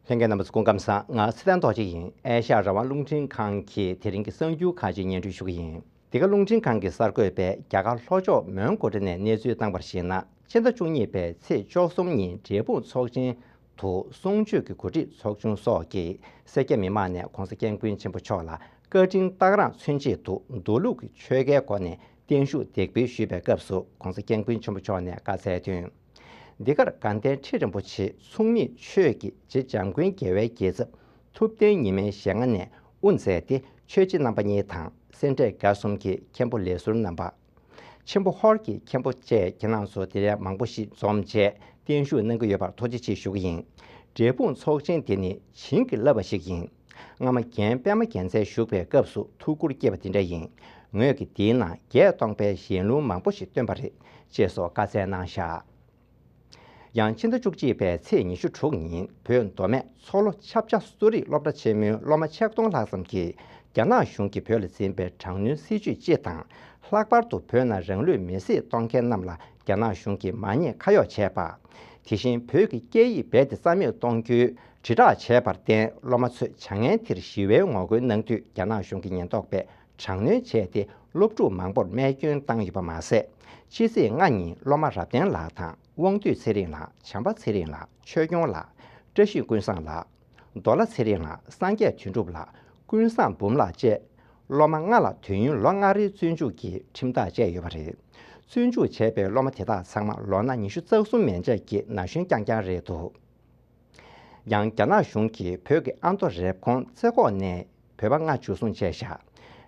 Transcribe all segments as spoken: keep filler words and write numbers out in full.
ལྷན་རྒྱས་རྣམ་པ་ཚོ་སྐུ་ཁམས་བཟང་། ང་ཚེ་བརྟན་རྡོ་རྗེ་ཡིན། ཨེ་ཤ་ཡ་རང་དབང་རླུང་འཕྲིན་ཁང་གི་དེ་རིང་གི་གསར་འགྱུར་ཁག་ཅིག་སྙན་སྒྲོན་ཞུ་གི་ཡིན། འདི་ག་རླུང་འཕྲིན་ཁང་གི་གསར་འགོད་པས་རྒྱ་གར་ལྷོ་ཕྱོགས་མོན་གྷོ་ཊ་ནས་གནས་ཚུལ་བཏང་པར་གཞིགས་ན། ཕྱི་ཟླ་བཅུ་གཉིས་པའི་ཚེས་བཅུ་གསུམ་ཉིན་འབྲས་སྤུངས་ཚོགས་ཆེན་དུ་གསུང་ཆོས་ཀྱི་གོ་སྒྲིག་ཚོགས་ཆུང་སོགས་ཀྱིས་སེར་སྐྱ་མི་མང་ནས་༧གོང་ས་༧སྐྱབས་མགོན་ཆེན་པོ་མཆོག་ལ་བཀའ་དྲིན་རྟགས་རང་མཚོན་ཆེད་དུ་མདོ་ལུགས་ཀྱི་ཆོ་གའི་སྒོ་ནས་བརྟན་བཞུགས་འདེགས་འབུལ་ཞུས་པའི་སྐབས་སུ་༧གོང་ས་༧སྐྱབས་མགོན་ཆེན་པོ་མཆོག་ནས་བཀའ་སྩལ་དོན། འདི་གར་དགའ་ལྡན་ཁྲི་རིན་པོ་ཆེ་མཚུངས་མེད་ཆོས་ཀྱི་རྗེ་འཇམ་མགོན་རྒྱལ་བའི་རྒྱལ་ཚབ་ཐུབ་བསྟན་ཉི་མའི་ཞལ་སྔ་ནས་དབུ་མཛད་དེ། ཆོས་རྗེ་རྣམ་པ་གཉིས་དང་སེ་འབྲས་དགའ་གསུམ་གྱི་མཁན་པོ་ལས་ཟུར་རྣམ་པ། ཆེན་པོ་ཧོར་གྱི་མཁན་པོ་བཅས་ཁྱེད་རང་ཚོ་དེ་ལས་མང་པོ་ཞིག་འཛོམས་བྱས་བརྟན་བཞུགས་གནང་གི་ཡོད་པར་ཐུགས་རྗེ་ཆེ་ཞུ་གི་ཡིན། འབྲས་སྤུངས་ཚོགས་ཆེན་དེ་ནི་བྱིན་གྱིས་བརླབས་པ་ཞིག་ཡིན། སྔ་མ་རྒན་པད་མ་རྒྱལ་མཚན་བཞུགས་པའི་སྐབས་སུ་ཐུགས་ཁུར་བསྐྱེད་པ་དེ་འདྲ་ཡིན། ངོས་ཀྱིས་དེའི་ནང་བརྒྱད་སྟོང་པའི་ཞལ་ལུང་མང་པོ་ཞིག་བཏོན་པ་རེད། ཅེས་སོགས་བཀའ་སྩལ་གནང་བཞག་ཡང་ཕྱི་ཟླ་བཅུ་གཅིག་པའི་ཚེས་ཉི་ཤུ་དྲུག་ཉིན་བོད་མདོ་སྨད་མཚོ་ལྷོ་ཆབ་ཆ་གསོ་རིག་སློབ་གྲྭ་ཆེན་མོའི་སློབ་མ་ཆིག་སྟོང་ལྷག་ཙམ་གྱིས་རྒྱ་ནག་གཞུང་གིས་བོད་ལ་འཛིན་པའི་དྲག་གནོན་སྲིད་བྱུས་སྤྱི་དང་། ལྷག་པར་དུ་བོད་ནང་རང་ལུས་མེར་སྲེག་གཏོང་མཁན་རྣམས་ལ་རྒྱ་ནག་གཞུང་གིས་མ་ཉེས་ཁ་གཡོགས་བྱས་པ། དེ་བཞིན་བོད་ཀྱི་སྐད་ཡིག་རྦད་དེ་རྩ་མེད་གཏོང་རྒྱུའི་དྲིལ་བསྒྲགས་བྱས་པར་བརྟེན། སློབ་མ་ཚོས་བྱ་ངན་དེར་ཞི་བའི་ངོ་རྒོལ་གནང་དུས། རྒྱ་ནག་གཞུང་གི་ཉེན་རྟོག་པས་དྲག་གནོན་བྱས་ཏེ། སློབ་ཕྲུག་མང་པོར་རྨས་སྐྱོན་བཏང་ཡོད་པ་མ་ཟད། ཕྱི་ཚེས་ལྔ་ཉིན་སློབ་མ་རབ་བརྟན་ལགས་དང་། དབང་འདུས་ཚེ་རིང་ལགས། བྱམས་པ་ཚེ་རིང་ལགས། ཆོས་སྐྱོང་ལགས། བཀྲ་ཤིས་ཀུན་བཟང་ལགས། རྡོ་ལ་ཚེ་རིང་ལགས། སངས་རྒྱས་དོན་གྲུབ་ལགས། ཀུན་བཟང་འབུམ་ལགས་བཅས་སློབ་མ་ལྔ་ལ་དུས་ཡུན་ལོ་ལྔ་རེའི་བཙོན་འཇུག་གི་ཁྲིམས་ཐག་བཅད་ཡོད་པ་རེད། བཙོན་འཇུག་བྱས་པའི་སློབ་མ་དེ་དག་ཚང་མ་ལོ་ན་ཉི་ཤུ་རྩ་གསུམ་མན་ཆད་ཀྱི་ན་གཞོན་རྐྱང་རྐྱང་རེད་འདུག་ཡང་རྒྱ་ནག་གཞུང་གིས་བོད་ཀྱི་ཨ་མདོ་རེབ་གོང་རྩེ་ཁོག་ནས་བོད་པ་ལྔ་འཇུ་བཟུང་བྱས་བཞག་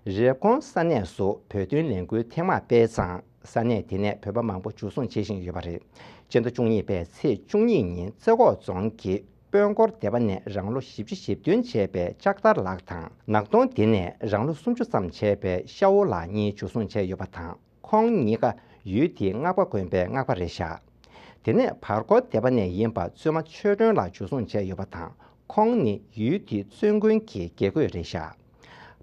རེབ་གོང་ས་གནས་སུ་བོད་དོན་ལས་འགུལ་ཐེངས་མང་སྤེལ་ཙང་། ས་གནས་དེ་ནས་བོད་པ་མང་པོ་འཇུ་བཟུང་བྱེད་བཞིན་ཡོད་པ་རེད། སྤྱི་ཟླ་བཅུ་གཉིས་པའི་ཚེས་བཅུ་གཉིས་ཉིན་རྩེ་ཁོག་རྫོང་གི་དཔོན་སྐོར་སྡེ་པ་ནས་རང་ལོ་བཞི་བཅུ་ཞེ་བདུན་བྱས་པའི་ལྕགས་ཐར་ལགས་དང་། ནག་གདོང་དེ་ནས་རང་ལོ་སུམ་ཅུ་ཙམ་བྱས་པའི་ཤ་བོ་ལགས་གཉིས་འཇུ་བཟུང་བྱས་ཡོད་པ་དང་། ཁོང་གཉིས་ཀ་ཡུལ་དེའི་སྔགས་པ་དགོན་པའི་སྔགས་པ་རེད་བཞག་དེ་ནས་བར་སྐོར་སྡེ་པ་ནས་ཡིན་པ་བཙུན་མ་ཆོས་སྒྲོན་ལགས་འཇུ་བཟུང་བྱས་ཡོད་པ་དང་། ཁོང་ནི་ཡུལ་དེའི་བཙུན་དགོན་གྱི་དགེ་བསྐོས་རེད་བཞག་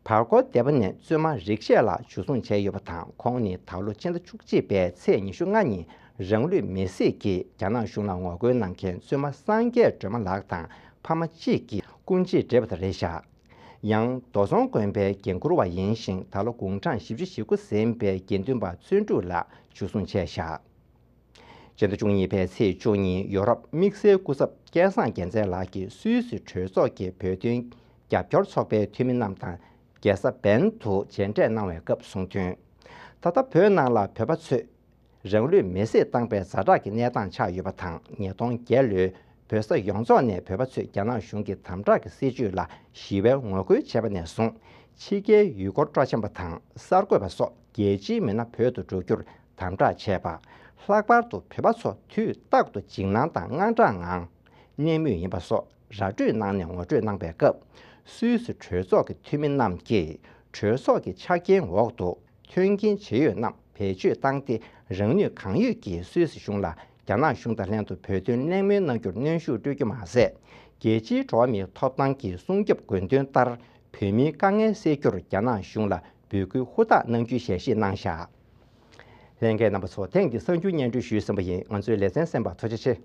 བར་སྐོར་སྡེ་པ་ནས་བཙུན་མ་རིག་བྱེད་ལགས་འཇུ་བཟུང་བྱས་ཡོད་པ་དང་། ཁོང་ནི་ད་ལོ་ཕྱི་ཟླ་བཅུ་གཅིག་པའི་ཚེས་ཉི་ཤུ་ལྔ་ཉིན་རང་ལུས་མེར་སྲེག་གིས་རྒྱ་ནག་གཞུང་ལ་ངོ་རྒོལ་གནང་མཁན་བཙུན་མ་སངས་རྒྱས་སྒྲོལ་མ་ལགས་དང་ཕ་མ་གཅིག་གི་སྐུ་མཆེད་བགྲེས་པ་དེ་རེད་བཞག་ཡང་རྡོ་ཟོང་དགོན་པའི་འགན་འཁུར་བ་ཡིན་ཞིང་། ད་ལོ་དགུང་གྲངས་བཞི་བཅུ་ཞེ་དགུ་ཟིན་པའི་དགེ་འདུན་པ་བརྩོན་འགྲུས་ལགས་འཇུ་བཟུང་བྱས་བཞག་སྤྱི་ཟླ་བཅུ་གཉིས་པའི་ཚེས་བཅུ་ཉིན་ཡོ་རོབ་དམིགས་བསལ་སྐུ་ཚབ་སྐལ་བཟང་རྒྱལ་མཚན་ལགས་ཀྱིས་སུད་སི་གྲོས་ཚོགས་ཀྱི་བོད་དོན་རྒྱབ་སྐྱོར་ཚོགས་པའི་འཐུས་མི་རྣམས་དང་རྒྱལ་ས་བན་དུ་མཇལ་འཕྲད་གནང་བའི་སྐབས་གསུངས་དོན། ད་ལྟ་བོད་ནང་ལ་བོད་པ་ཚོས་རང་ལུས་མེར་སྲེག་བཏང་པའི་ཛ་དྲག་གི་གནས་སྟངས་ཆགས་ཡོད་པ་དང་། ཉིས་སྟོང་བརྒྱད་ལོའི་བོད་ས་ཡོངས་རྫོགས་ནས་བོད་པ་ཚོས་རྒྱ་ནག་གཞུང་གི་དམ་དྲག་གི་སྲིད་བྱུས་ལ་ཞི་བའི་ངོ་རྒོལ་བྱས་པ་ནས་བཟུང་། ཕྱི་རྒྱལ་ཡུལ་སྐོར་སྤྲོ་འཆམ་པ་དང་གསར་འགོད་པ་སོགས་རྒྱལ་སྤྱིའི་མི་སྣ་བོད་དུ་འགྲོ་རྒྱུར་དམ་དྲག་བྱས་པ། ལྷག་པར་དུ་བོད་པ་ཚོ་དུས་རྟག་ཏུ་འཇིགས་སྣང་དང་དངངས་སྐྲག་ངང་གནས་མུས་ཡིན་པ་སོགས་ར་སྤྲོད་གནང་ནས་ངོ་སྤྲོད་གནང་པའི་སྐབས། སུད་སི་གྲོས་ཚོགས་ཀྱི་འཐུས་མི་རྣམས་ཀྱིས་གྲོས་ཚོགས་ཀྱི་ཆ་རྐྱེན་འོག་ཏུ་མཐུན་རྐྱེན་ཇི་ཡོད་རྣམས་བེད་སྤྱོད་བཏང་སྟེ། རང་ནུས་གང་ཡོད་ཀྱིས་སུད་སི་གཞུང་ལ་རྒྱ་ནག་གཞུང་དང་ལྷན་དུ་བོད་དོན་གླེང་མོལ་གནང་རྒྱུར་གནོན་ཤུགས་སྤྲོད་རྒྱུ་མ་ཟད། རྒྱལ་སྤྱིའི་འགྲོ་བ་མིའི་ཐོབ་ཐང་གི་སྲུང་སྐྱོབ་དགོས་འདུན་ལྟར། བོད་མིའི་དཀའ་ངལ་སེལ་རྒྱུར་རྒྱ་ནག་གཞུང་ལ་འབོད་སྐུལ་ཧུར་ཐག་གནང་རྒྱུའི་ཞལ་བཞེས་གནང་བཞག་ལྷན་རྒྱས་རྣམ་པ་ཚོ། ཐེངས་འདིའི་གསར་འགྱུར་སྙན་སྒྲོན་ཞུས་ཟིན་པ་ཡིན། ང་ཚོའི་ལེ་ཚན་གསན་པར་ཐུགས་རྗེ་ཆེ།